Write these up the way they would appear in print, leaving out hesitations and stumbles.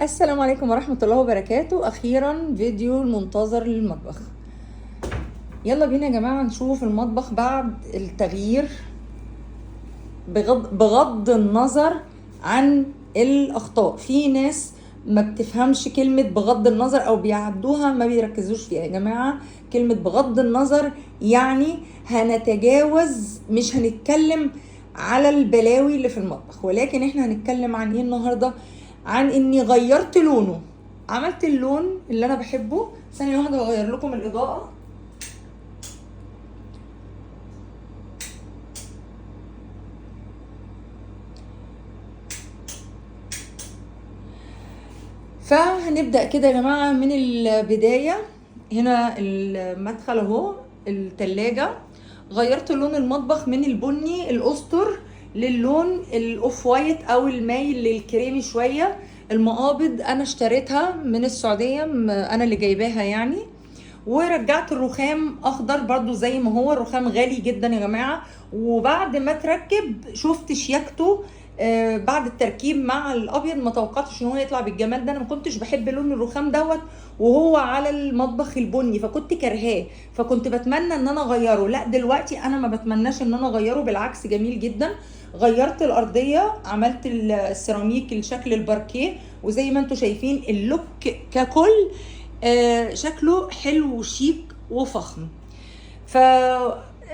السلام عليكم ورحمة الله وبركاته. أخيرا فيديو المنتظر للمطبخ. يلا بينا يا جماعة نشوف المطبخ بعد التغيير، بغض النظر عن الأخطاء. في ناس ما بتفهمش كلمة بغض النظر أو بيعدوها ما بيركزوش فيها. يا جماعة كلمة بغض النظر يعني هنتجاوز، مش هنتكلم على البلاوي اللي في المطبخ، ولكن احنا هنتكلم عن ايه النهاردة؟ عن اني غيرت لونه، عملت اللون اللي انا بحبه. ثانية واحدة هغير لكم الإضاءة. فهنبدأ كده يا جماعة من البداية. هنا المدخل اهو، التلاجة. غيرت لون المطبخ من البني الأسطر للون ال off white او المايل للكريمي شوية. المقابض انا اشتريتها من السعودية، انا اللي جايباها يعني. ورجعت الرخام اخضر برضو زي ما هو. الرخام غالي جدا يا جماعة، وبعد ما تركب شفت شياكته بعد التركيب مع الابيض، ما توقعتش ان هو يطلع بالجمال ده. انا ما كنتش بحب لون الرخام دوت وهو على المطبخ البني، فكنت كرهاه، فكنت بتمنى ان انا اغيره. لا دلوقتي انا ما بتمناش ان انا اغيره، بالعكس جميل جدا. غيرت الارضية، عملت السيراميك الشكل الباركيه، وزي ما انتم شايفين ال look ككل شكله حلو وشيك وفخم. ف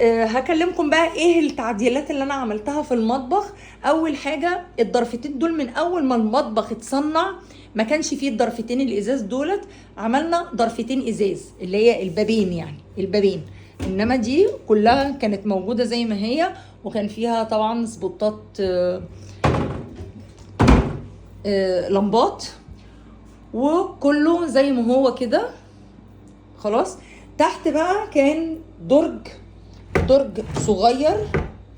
هكلمكم بقى ايه التعديلات اللي انا عملتها في المطبخ. اول حاجة الضرفتين دول من اول ما المطبخ اتصنع ما كانش فيه الضرفتين الازاز دولت، عملنا ضرفتين ازاز اللي هي البابين، يعني البابين، انما دي كلها كانت موجودة زي ما هي، وكان فيها طبعا سبوتات لمبات، وكله زي ما هو كده خلاص. تحت بقى كان درج صغير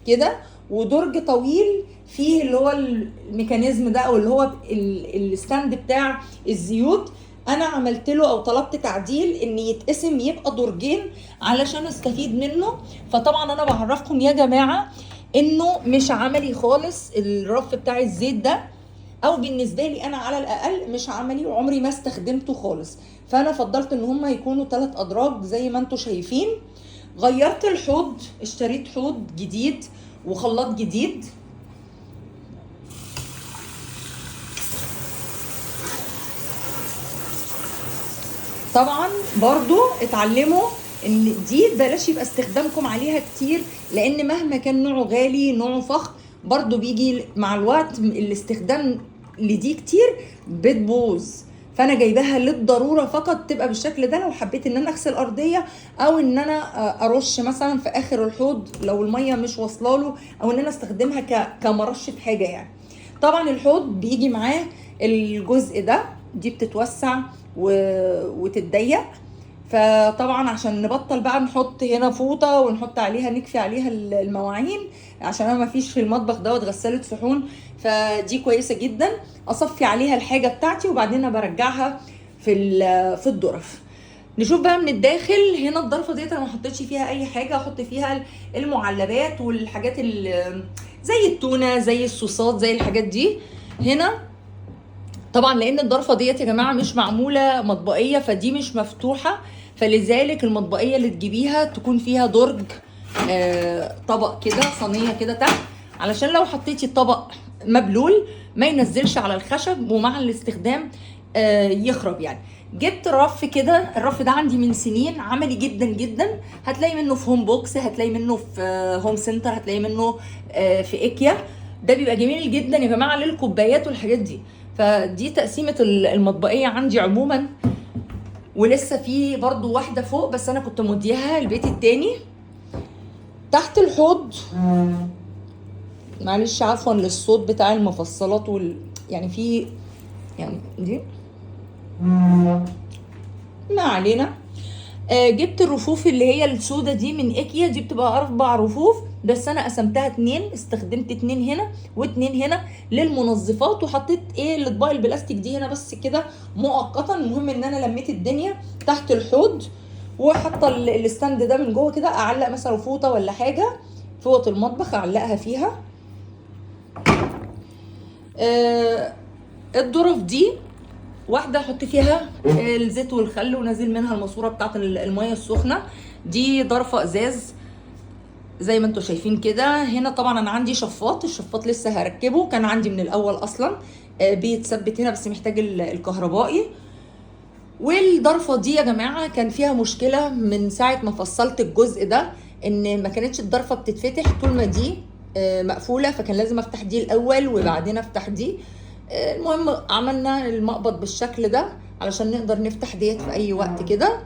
كده، ودرج طويل فيه اللي هو ال mechanism ده، او اللي هو ال stand بتاع الزيوت. انا عملت له او طلبت تعديل ان يتقسم يبقى درجين علشان استفيد منه. فطبعا انا بعرفكم يا جماعة انه مش عملي خالص الرف بتاع الزيت ده، او بالنسبة لي انا على الاقل مش عملي وعمري ما استخدمته خالص. فانا فضلت ان هم يكونوا 3 ادراج زي ما انتم شايفين. غيرت الحوض، اشتريت حوض جديد وخلاط جديد. طبعا برضو اتعلموا ان دي بلاش يبقى استخدامكم عليها كتير، لان مهما كان نوعه غالي نوعه فخم برضو بيجي مع الوقت الاستخدام لدي كتير بتبوظ. فانا جايباها للضرورة فقط تبقى بالشكل ده، لو حبيت ان انا اغسل ارضية او ان انا ارش مثلا في اخر الحوض لو المية مش واصله له، او ان انا استخدمها كمرشه حاجة يعني. طبعا الحوض بيجي معاه الجزء ده، دي بتتوسع وتتضيق. فطبعا عشان نبطل بقى نحط هنا فوطه ونحط عليها نكفي عليها المواعين، عشان انا ما فيش في المطبخ دوت غسالة صحون، فدي كويسة جدا اصفي عليها الحاجة بتاعتي وبعدين برجعها في الظرف. نشوف بقى من الداخل. هنا الضرفه ديت انا ما حطيتش فيها اي حاجة، احط فيها المعلبات والحاجات زي التونه زي الصوصات زي الحاجات دي. هنا طبعا لان الضرفه ديت يا جماعة مش معمولة مطبقيه، فدي مش مفتوحة، فلذلك المطبقيه اللي تجيبيها تكون فيها درج طبق كده، صينية كده تحت، علشان لو حطيتي الطبق مبلول ما ينزلش على الخشب ومع الاستخدام يخرب يعني. جبت رف كده، الرف ده عندي من سنين، عملي جدا جدا. هتلاقي منه في هوم بوكس، هتلاقي منه في هوم سنتر، هتلاقي منه في ايكيا. ده بيبقى جميل جدا يا جماعة للكوبايات والحاجات دي. فدي تقسيمه المطبقيه عندي عموما. ولسه في برضو واحدة فوق بس انا كنت موديها البيت التاني. تحت الحوض، معلش عفوا للصوت بتاع المفصلات يعني في يعني دي ما علينا. جبت الرفوف اللي هي السودة دي من ايكيا، دي بتبقى 4 رفوف بس انا قسمتها 2، استخدمت 2 هنا و2 هنا للمنظفات، وحطيت ايه الاطباق البلاستيك دي هنا بس كده مؤقتا. المهم ان انا لميت الدنيا تحت الحوض، وحاطه ال stand ده من جوه كده، اعلق مثلا فوطه ولا حاجة فوط المطبخ اعلقها فيها. الظرف دي واحدة احط فيها الزيت والخل ونزل منها الماسورة بتاعت المية السخنة. دي ضرفه ازاز زي ما انتم شايفين كده. هنا طبعا انا عندي شفاط، الشفاط لسه هركبه، كان عندي من الاول اصلا، بيتثبت هنا بس محتاج الكهربائي. والضرفه دي يا جماعة كان فيها مشكلة من ساعة ما فصلت الجزء ده، ان ما كانتش الضرفه بتتفتح طول ما دي مقفولة، فكان لازم افتح دي الاول وبعدين افتح دي. المهم عملنا المقبض بالشكل ده علشان نقدر نفتح ديت في اي وقت كده.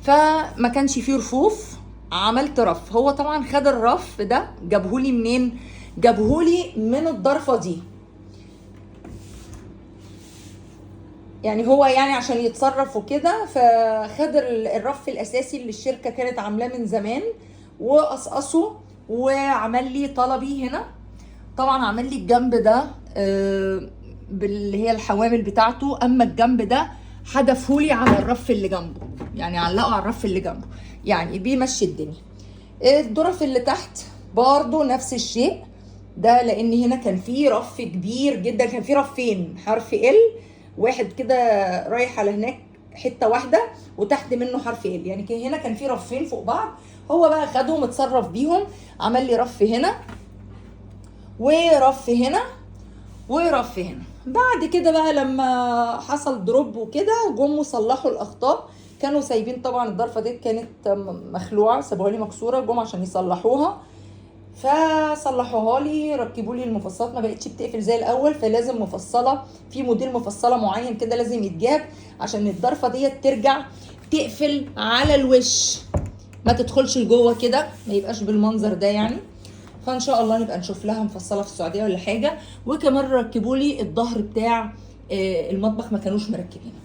فما كانش فيه رفوف، عملت رف. هو طبعا خد الرف ده جابهولي منين؟ جابهولي من الضرفه دي، يعني هو يعني عشان يتصرف وكده، فخد الرف الاساسي اللي الشركة كانت عاملاه من زمان وقصقصه وعمل لي طلبي هنا. طبعا عمل لي الجنب ده باللي هي الحوامل بتاعته، اما الجنب ده حدفهولي على الرف اللي جنبه، يعني علقه على الرف اللي جنبه، يعني بيمشي الدنيا. الظرف اللي تحت برضو نفس الشيء ده، لان هنا كان في رف كبير جدا، كان في رفين حرف ال واحد كده رايح على هناك حتة واحدة وتحت منه حرف ال، يعني هنا كان في رفين فوق بعض. هو بقى خدهم اتصرف بيهم، عمل لي رف هنا ورف هنا ورف هنا. بعد كده بقى لما حصل دروب وكده جم وصلحوا الاخطاء. كانوا سايبين طبعا الضرفه دي كانت مخلوعه، سابوها لي مكسورة، جم عشان يصلحوها فصلحوها لي، ركبوا لي المفصلات، ما بقتش بتقفل زي الاول، فلازم مفصلة في موديل مفصلة معين كده لازم يتجاب عشان الضرفه ديت ترجع تقفل على الوش، ما تدخلش لجوه كده، ما يبقاش بالمنظر ده يعني. فان شاء الله نبقى نشوف لها مفصلة في السعودية ولا حاجة. وكمان ركبوا لي الظهر بتاع المطبخ، ما كانوش مركبينه.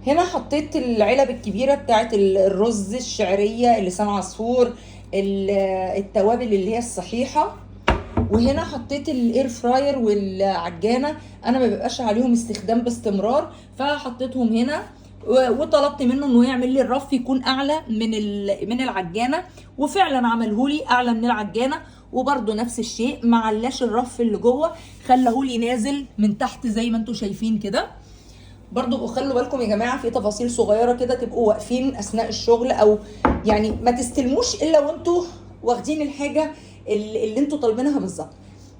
هنا حطيت العلب الكبيرة بتاعت الرز، الشعرية، اللسان عصفور، التوابل اللي هي الصحيحة. وهنا حطيت ال air fryer والعجانه، انا ما بيبقاش عليهم استخدام باستمرار فحطيتهم هنا. وطلبت منه انه يعمل لي الرف يكون اعلى من العجانه، وفعلا عملهولي اعلى من العجانه. وبرده نفس الشيء ما علاش الرف اللي جوه، خلهولي نازل من تحت زي ما انتم شايفين كده. برضو خلوا بالكم يا جماعة في تفاصيل صغيرة كده، تبقوا واقفين اثناء الشغل، او يعني ما تستلموش الا وانتوا واخدين الحاجة اللي انتوا طالبينها بالظبط.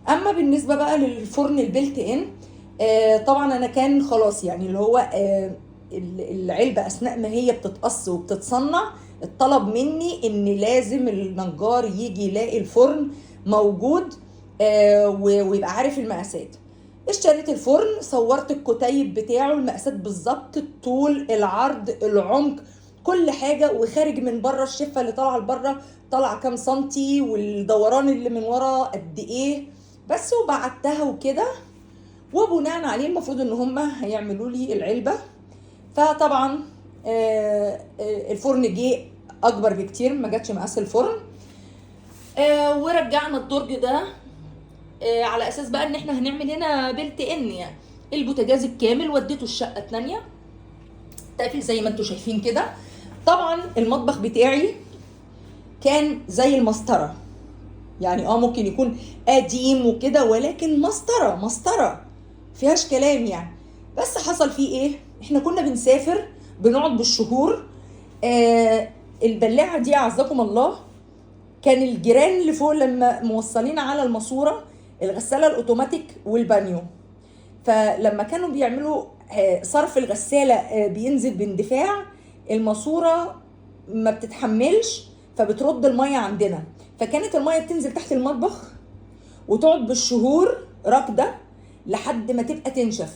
اما بالنسبة بقى للفرن ال built in، طبعا انا كان خلاص يعني اللي هو العلبة اثناء ما هي بتتقص وبتتصنع اتطلب مني ان لازم النجار يجي يلاقي الفرن موجود ويبقى عارف المقاسات. اشتريت الفرن، صورت الكتيب بتاعه، المقاسات بالظبط، الطول، العرض، العمق، كل حاجة، وخارج من بره الشفه اللي طالعه لبره طالعه كام سنتي، والدوران اللي من ورا قد ايه بس، وبعتها وكده. وبناء عليه المفروض ان هم هيعملوا لي العلبة. فطبعا الفرن جه اكبر بكتير، ما جاتش مقاس الفرن. ورجعنا الدرج ده على اساس بقى ان احنا هنعمل هنا built in، يعني البوتاجاز الكامل وديته الشقة الثانية تقفل زي ما انتم شايفين كده. طبعا المطبخ بتاعي كان زي المسطره، يعني ممكن يكون قديم وكده، ولكن مسطرة مسطرة فيهاش كلام يعني. بس حصل فيه ايه؟ احنا كنا بنسافر بنقعد بالشهور. البلاعة دي اعزكم الله كان الجيران اللي فوق لما موصلين على الماسورة الغسالة الاوتوماتيك والبانيو، فلما كانوا بيعملوا صرف الغسالة بينزل باندفاع، الماسورة ما بتتحملش فبترد المية عندنا، فكانت المية بتنزل تحت المطبخ وتقعد بالشهور راكده لحد ما تبقى تنشف.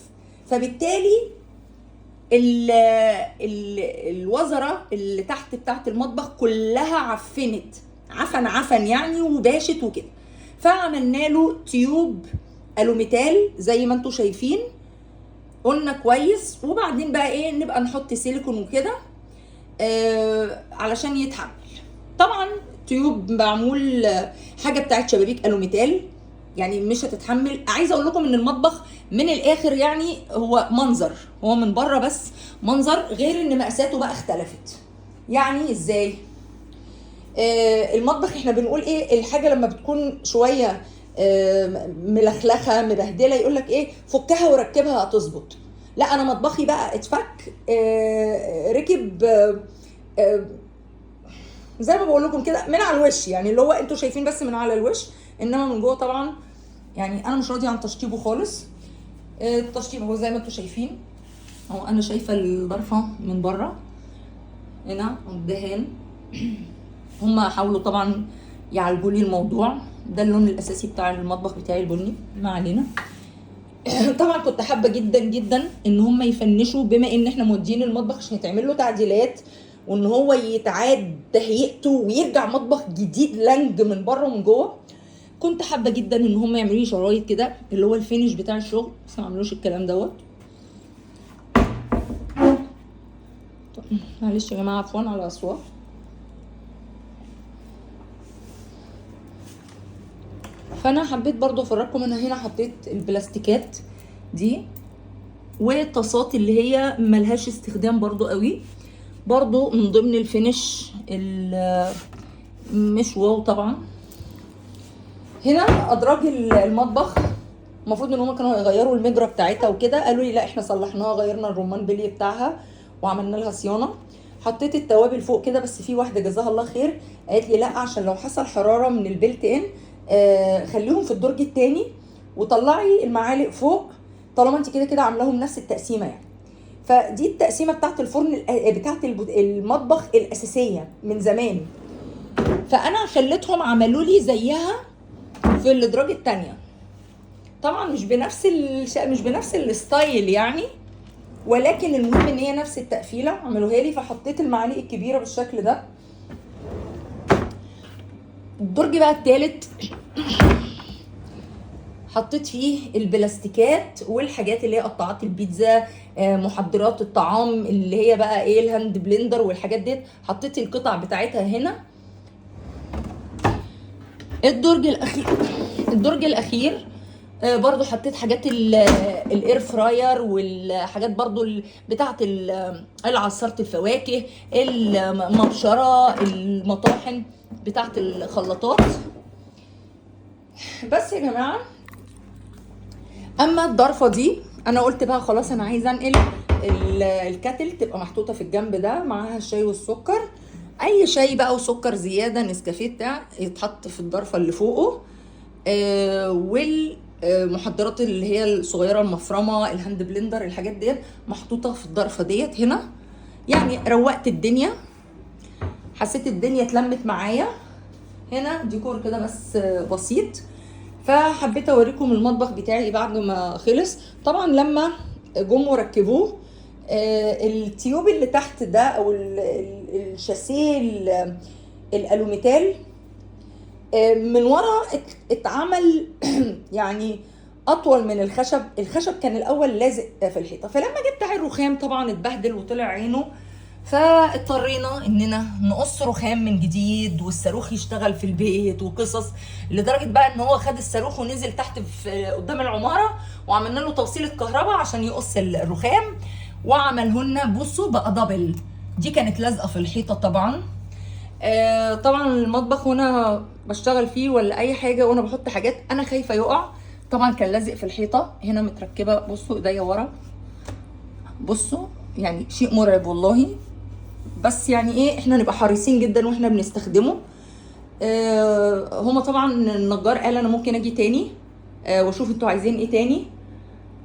فبالتالي ال ال الوزره اللي تحت بتاعت المطبخ كلها عفنت، عفن عفن يعني، وباشت وكده. فعملنا له tube الوميتال زي ما انتم شايفين، قلنا كويس. وبعدين بقى ايه، نبقى نحط سيليكون وكده علشان يتحمل. طبعا tube معمول حاجة بتاعت شبابيك الوميتال، يعني مش هتتحمل. عايزه اقول لكم ان المطبخ من الاخر يعني هو منظر، هو من بره بس منظر، غير ان مقاساته بقى اختلفت. يعني ازاي؟ المطبخ احنا بنقول ايه، الحاجة لما بتكون شوية ملخلخه مبهدله، يقول لك ايه فكها وركبها هتظبط. لا انا مطبخي بقى اتفك، ركب زي ما بقول لكم كده من على الوش، يعني اللي هو انتوا شايفين بس من على الوش، انما من جوه طبعا يعني انا مش راضية عن تشطيبه خالص. التشطيب اهو زي ما انتوا شايفين اهو، انا شايفه الضرفه من بره هنا الدهان، هما حاولوا طبعا يعالجوا لي الموضوع ده. اللون الاساسي بتاع المطبخ بتاعي البني، ما علينا. طبعا كنت حابة جدا جدا ان هم يفنشوا، بما ان احنا مودين المطبخ عشان يتعمل له تعديلات وان هو يتعاد تهيئته ويرجع مطبخ جديد لانج من بره ومن جوه. كنت حابة جدا ان هم يعملوا لي شرايط كده اللي هو ال finish بتاع الشغل، بس ما عملوش الكلام دوت. معلش يا جماعة عفوا على الاصوات. فانا حبيت برضو افرجكم، انا هنا حطيت البلاستيكات دي والطاسات اللي هي ملهاش استخدام برضو قوي، برضو من ضمن ال finish مش wow طبعا. هنا ادراج المطبخ المفروض ان هم كانوا هيغيروا المجرى بتاعتها وكده، قالوا لي لا احنا صلحناها، غيرنا الرمان بلي بتاعها وعملنا لها صيانة. حطيت التوابل فوق كده، بس في واحدة جزاها الله خير قالت لي لا عشان لو حصل حرارة من ال built in خليهم في الدرج التاني وطلعي المعالق فوق، طالما انت كده كده عاملاهم نفس التقسيمه يعني. فدي التقسيمه بتاعت الفرن بتاعت المطبخ الاساسية من زمان، فانا خليتهم عملوا لي زيها في الادراج التانية، طبعا مش بنفس مش بنفس ال style يعني، ولكن المهم ان هي نفس التقفيله عملوها لي. فحطيت المعالق الكبيرة بالشكل ده. الدرج بقى التالت حطيت فيه البلاستيكات والحاجات اللي هي قطعات البيتزا، محضرات الطعام اللي هي بقى ايه ال hand blender والحاجات ديت، حطيت القطع بتاعتها هنا. الدرج الاخير، الدرج الاخير برضو حطيت حاجات ال air fryer والحاجات برضو بتاعه العصارة الفواكه، المبشره، المطاحن بتاعه الخلاطات. بس يا جماعة اما الضرفه دي انا قلت بقى خلاص انا عايزه انقل ال kettle تبقى محطوطة في الجنب ده معاها الشاي والسكر، اي شاي بقى وسكر زيادة نسكافيه بتاع يتحط في الضرفه اللي فوقه، والمحضرات اللي هي الصغيرة المفرمه، ال hand blender، الحاجات ديت محطوطة في الضرفه ديت هنا. يعني روقت الدنيا، حسيت الدنيا اتلمت معايا. هنا ديكور كده بس بسيط. فحبيت اوريكم المطبخ بتاعي بعد ما خلص. طبعا لما جم وركبوه ال tube اللي تحت ده او الشاسيه الالوميتال من ورا اتعمل يعني اطول من الخشب. الخشب كان الاول لازق في الحيطة، فلما جبت عين رخام طبعا اتبهدل وطلع عينه، فاضطرينا اننا نقص رخام من جديد والصاروخ يشتغل في البيت وقصص، لدرجة بقى ان هو خد الصاروخ ونزل تحت في قدام العمارة وعملنا له توصيله كهرباء عشان يقص الرخام وعمله لنا. بصوا بقى دبل، دي كانت لازقه في الحيطة طبعا. طبعا المطبخ وانا بشتغل فيه ولا اي حاجة وانا بحط حاجات انا خايفة يقع، طبعا كان لازق في الحيطة هنا متركبه. بصوا ايديا ورا، بصوا يعني شيء مرعب والله، بس يعني ايه احنا نبقى حريصين جدا واحنا بنستخدمه. هما طبعا النجار قال انا ممكن اجي تاني واشوف انتوا عايزين ايه تاني.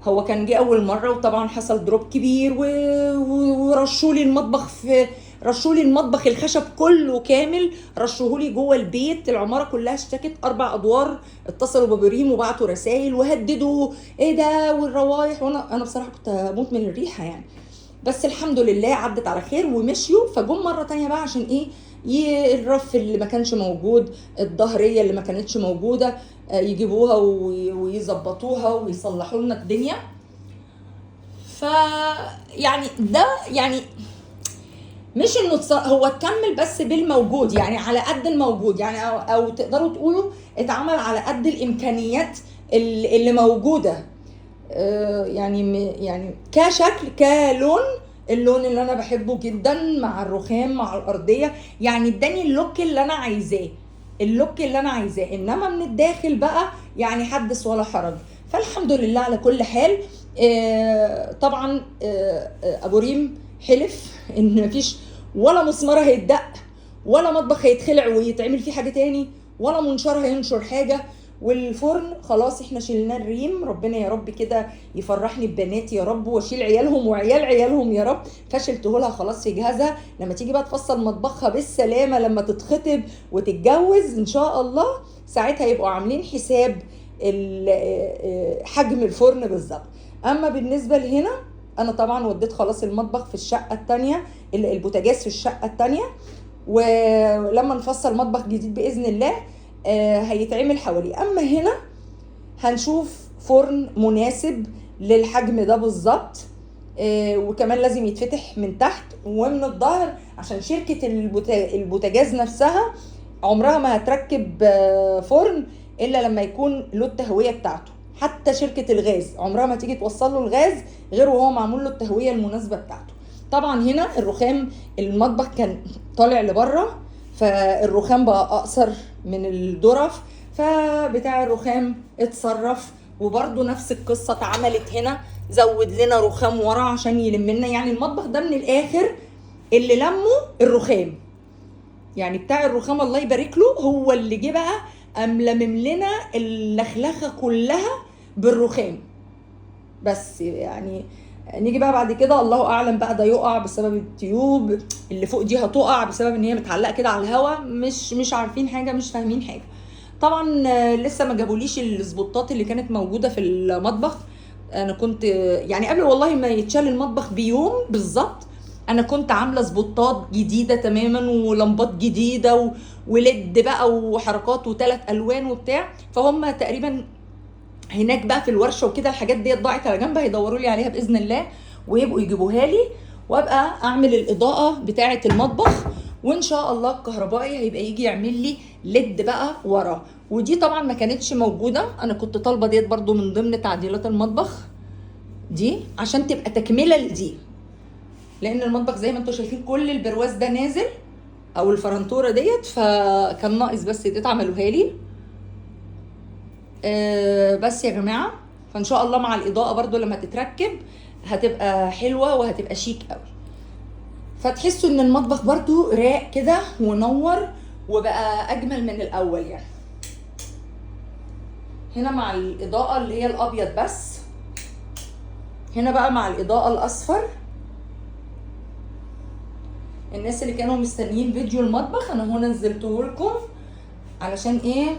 هو كان جه اول مرة وطبعا حصل drop كبير ورشوا لي المطبخ، في رشوا لي المطبخ الخشب كله كامل رشوة لي جوه البيت. العمارة كلها اشتكت، 4 ادوار اتصلوا ببريم وبعتوا رسائل وهددوا ايه ده والروايح، وانا بصراحة كنت هموت من الريحة يعني، بس الحمد لله عدت على خير ومشيوا. فجم مرة تانية بقى عشان ايه الرف اللي ما كانش موجود، الظهريه اللي ما كانتش موجودة، يجيبوها ويظبطوها ويصلحوا لنا الدنيا. ف يعني ده يعني مش انه هو اتكمل بس بالموجود، يعني على قد الموجود، يعني او تقدروا تقولوا اتعمل على قد الامكانيات اللي موجودة. يعني يعني كشكل كلون، اللون اللي انا بحبه جدا مع الرخام مع الارضية، يعني اداني ال look اللي انا عايزاه. ال look اللي انا عايزاه، انما من الداخل بقى يعني حدث ولا حرج. فالحمد لله على كل حال. طبعا ابو ريم حلف ان مفيش ولا مسمار هيتدق، ولا مطبخ هيتخلع ويتعمل فيه حاجة تاني، ولا منشار هينشر حاجة. والفرن خلاص احنا شلناه الريم، ربنا يا رب كده يفرحني ببناتي يا رب، واشيل عيالهم وعيال عيالهم يا رب. فشلته لها خلاص في جهازها، لما تيجي بقى تفصل مطبخها بالسلامة لما تتخطب وتتجوز ان شاء الله، ساعتها يبقوا عاملين حساب حجم الفرن بالظبط. اما بالنسبة لهنا انا طبعا وديت خلاص المطبخ في الشقة الثانية، البوتاجاز في الشقة الثانية، ولما نفصل مطبخ جديد باذن الله هيتعمل حواليه. اما هنا هنشوف فرن مناسب للحجم ده بالظبط، وكمان لازم يتفتح من تحت ومن الظهر، عشان شركة البوتاجاز نفسها عمرها ما هتركب فرن الا لما يكون له التهويه بتاعته. حتى شركة الغاز عمرها ما تيجي توصل له الغاز غير وهو معمول له التهويه المناسبة بتاعته. طبعا هنا الرخام المطبخ كان طالع لبره، فالرخام بقى اقصر من الدرف، فبتاع الرخام اتصرف. وبرده نفس القصة اتعملت هنا، زود لنا رخام ورا عشان يلم لنا. يعني المطبخ ده من الاخر اللي لمه الرخام، يعني بتاع الرخام الله يبارك له هو اللي جه بقى قام لمم لنا اللخلخه كلها بالرخام. بس يعني نيجي بقى بعد كده الله اعلم بقى ده يقع بسبب التيوب اللي فوق دي، هتقع بسبب ان هي متعلقه كده على الهواء، مش عارفين حاجة، مش فاهمين حاجة. طبعا لسه ما جابوليش السبوتات اللي كانت موجودة في المطبخ. انا كنت يعني قبل والله ما يتشال المطبخ بيوم بالظبط انا كنت عامله سبوتات جديدة تماما ولمبات جديدة ولد بقى وحركات وثلاث الوان وبتاع. فهم تقريبا هناك بقى في الورشة وكده الحاجات دي ضاعت على جنب، هيدوروا لي عليها باذن الله ويبقوا يجيبوها لي، وابقى اعمل الاضاءة بتاعه المطبخ، وان شاء الله الكهربائي هيبقى يجي يعمل لي ليد بقى ورا. ودي طبعا ما كانتش موجودة، انا كنت طالبه ديت برضو من ضمن تعديلات المطبخ دي عشان تبقى تكمله لدي، لان المطبخ زي ما انتم شايفين كل البرواز ده نازل او الفرنتوره ديت، فكان ناقص بس ديت عملوها لي. بس يا جماعة، فان شاء الله مع الاضاءة برضو لما تتركب هتبقى حلوة وهتبقى شيك قوي. فتحسوا ان المطبخ برضو راق كده ونور وبقى اجمل من الاول. يعني هنا مع الاضاءة اللي هي الابيض بس، هنا بقى مع الاضاءة الاصفر. الناس اللي كانوا مستنيين فيديو المطبخ انا هنا نزلته لكم علشان ايه،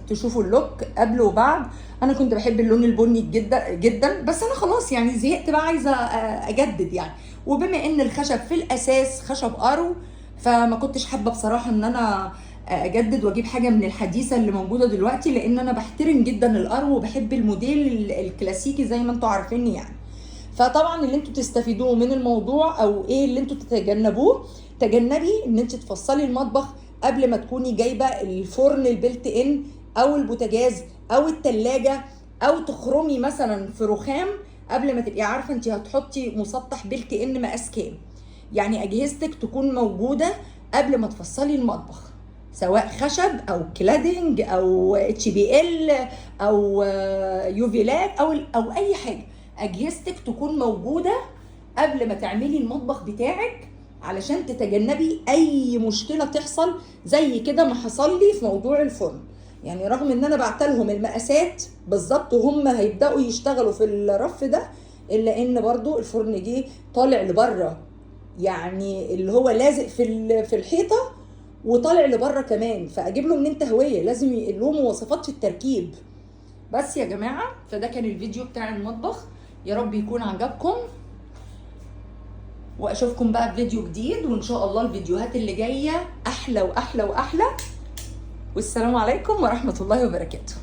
تشوفوا ال look قبل وبعد. انا كنت بحب اللون البني جدا جدا، بس انا خلاص يعني زهقت بقى، عايزه اجدد يعني. وبما ان الخشب في الاساس خشب ارو، فما كنتش حابة بصراحة ان انا اجدد واجيب حاجة من الحديثة اللي موجودة دلوقتي، لان انا بحترم جدا الارو وبحب الموديل الكلاسيكي زي ما انتم عارفيني يعني. فطبعا اللي انتوا تستفيدوه من الموضوع او ايه اللي انتوا تتجنبوه، تجنبي ان انت تفصلي المطبخ قبل ما تكوني جايبه الفرن ال built in او البوتاجاز او التلاجة، او تخرمي مثلا في رخام قبل ما تبقي عارفه انت هتحطي مسطح built in مقاس كام. يعني اجهزتك تكون موجودة قبل ما تفصلي المطبخ، سواء خشب او cladding او HPL او UV lac او اي حاجة. اجهزتك تكون موجودة قبل ما تعملي المطبخ بتاعك علشان تتجنبي اي مشكلة تحصل زي كده ما حصل لي في موضوع الفرن. يعني رغم ان انا بعتلهم المقاسات بالظبط وهم هيبداوا يشتغلوا في الرف ده، الا ان برضو الفرن جه طالع لبره، يعني اللي هو لازق في الحيطة وطالع لبره كمان، فاجيب له منين تهوية؟ لازم له مواصفات في التركيب. بس يا جماعة، فده كان الفيديو بتاع المطبخ، يا رب يكون عجبكم، واشوفكم بقى في فيديو جديد، وان شاء الله الفيديوهات اللي جاية احلى واحلى واحلى. والسلام عليكم ورحمة الله وبركاته.